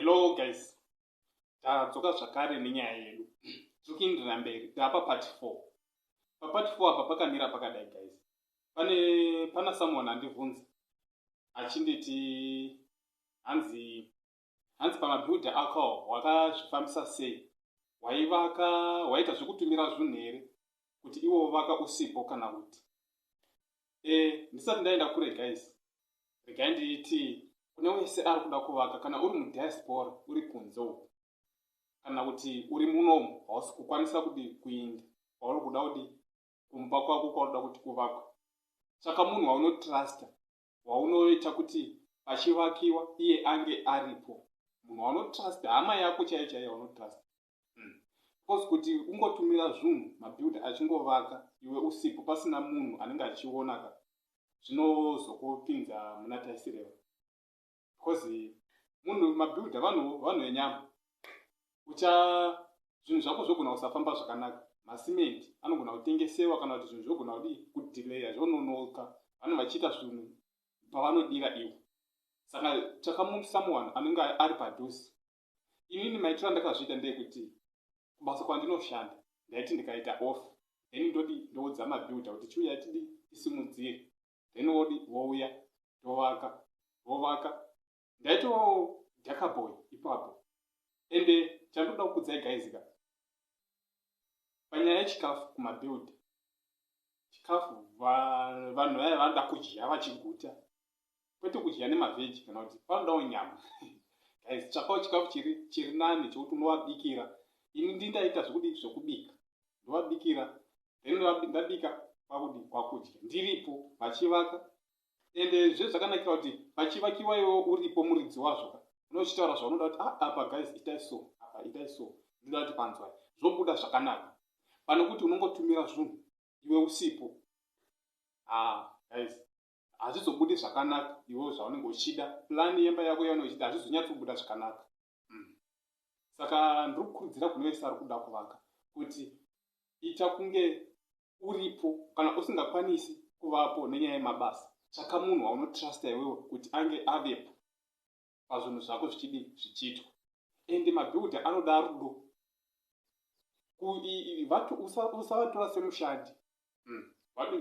Hello guys, tadzoka zvakare nenyaya yedu. Tiri kuenderera mberi, tapa part 4. Papart 4 apa pakamira pakadai guys. Pane pana someone andibvunza achinditi hanzi hanzi pamabuilder ako wakazvifambisa sei? Waivaka waita zvekutumira zvinhu here kuti iwo vaka usipo kana kuti? E, ndisati ndaenda kure guys, regai ndiiti kune wese ari kuda kuvaka, kana uri mudiaspora, uri kunze uku, kana kuti uri munomu, hausi kukwanisa kudi kuinda kwauri kuda kudi kumba kwako kwaunoda kuti kuvakwe, tsvaka munhu waunotrusta, waunoita kuti pachivakiwa iye ange aripo, munhu waunotrusta, hama yako chaiyo chaiyo waunotrusta. Because kuti ungotumira zvinhu, mabuilder achingovaka iwe usipo, pasina munhu anenge achiona ka, zvinozokupinza muna taisireva, because munhu, mabuilder vanhu venyama. Ucha zvinhu zvako zvogona kusafamba zvakanaka, masimenti anogona kutengesewa, kana kuti zvinhu zvogona kudii, kudhileya, zvononoka, vanhu vachiita zvinhu pavanodira iwo. Saka tsvaka munhu, someone anenge ari padhuze. Inini maitiro andakazviita ndeyekuti kubasa kwandinoshanda, ndaiti ndikaita off, then ndodi ndoudza mabuilder kuti chiuya tidi tisimudzire, then wodi vouya, tovaka, vovaka. Ndaitovawo dhakaboy ipapo. Ende chandoda kukudzai guys ka, panyaya yechikafu kumabuilder, chikafu vanhu vaya vanoda kudya vachiguta, kwete kudya nemavheji, kana kuti vanodawo nyama. Guys, tsvakawo chikafu chiri nani chekuti unovabikira. Ini ndindaita zvekudi zvekubika, ndovabikira, then ndabika, kwakudi kwakudya ndiripo vachivaka. Ende zve zvakanakira kuti pachivakiwa iwewo uripo, muridzi wazvo ka, unochitaura zvaunoda kuti, ah, apa guys itai so, apa itai so, ndinoda kuti panzwai, zvobuda zvakanaka, pane kuti unongotumira zvinhu iwe usipo. Ah guys, hazvizobudi zvakanaka iwewo zvaunenge uchida, plan yemba yako yaunenge uchida hazvizonyatsobuda zvakanaka. Saka ndiri kukurudzira kune wese ari kuda kuvaka kuti ita kunge uripo. Kana usingakwanisi kuvapo nenyaya yemabasa, tsvaka munhu waunotrusta iwewe kuti ange avepo pazvinhu zvako zvichidi zvichiitwa. Ende mabuilder anoda rudo. Usavatora semushandi.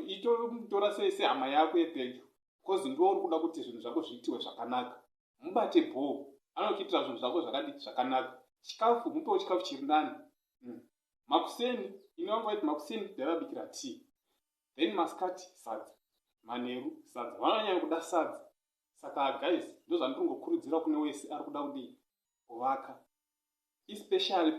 Itotora sehama yako yepedyo, because ndiwo uri kuda kuti zvinhu zvako zviitiwe zvakanaka. Mubate bhoo, anokuitira zvinhu zvako zvakadi zvakanaka. Chikafu, mupewo chikafu chiri nani. Makuseni, ini vangu vaiti makuseni ndaivabikira tea, then masikati sadza, manheru sadza. Vanonyanya kuda sadza. Saka guys, ndo zvandiri kungokurudzira kune wese ari kuda kudii, kuvaka, especially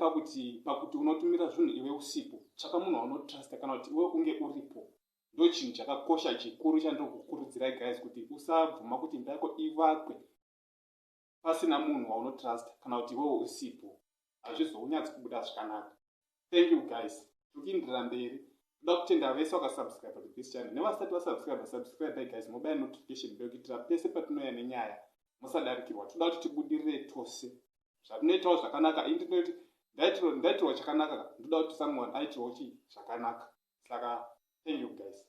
pakuti unotumira zvinhu iwe usipo, tsvaka munhu waunotrusta, kana kuti iwe unge uripo. Ndo chinhu chakakosha chikuru chandiri kukurudzirai guys, kuti usabvuma kuti imba yako ivakwe pasina munhu waunotrusta, kana kuti iwewo usipo, hazvizounyatsi kubuda zvakanaka. Thank you guys, tiri kuenderera mberi. Toda kutenda vese vakasubscribe to this channel, nevasati vasubscribe, subscribe guys, mobaya notification bell kuitira pese patinouya nenyaya musadarikirwa. Toda kuti tibudirire tose zvatinoitawo zvakanaka. Ini ndinoti ndaitirwa chakanaka, ndoda kuti someone aitirwawo chii zvakanaka. Saka thank you guys.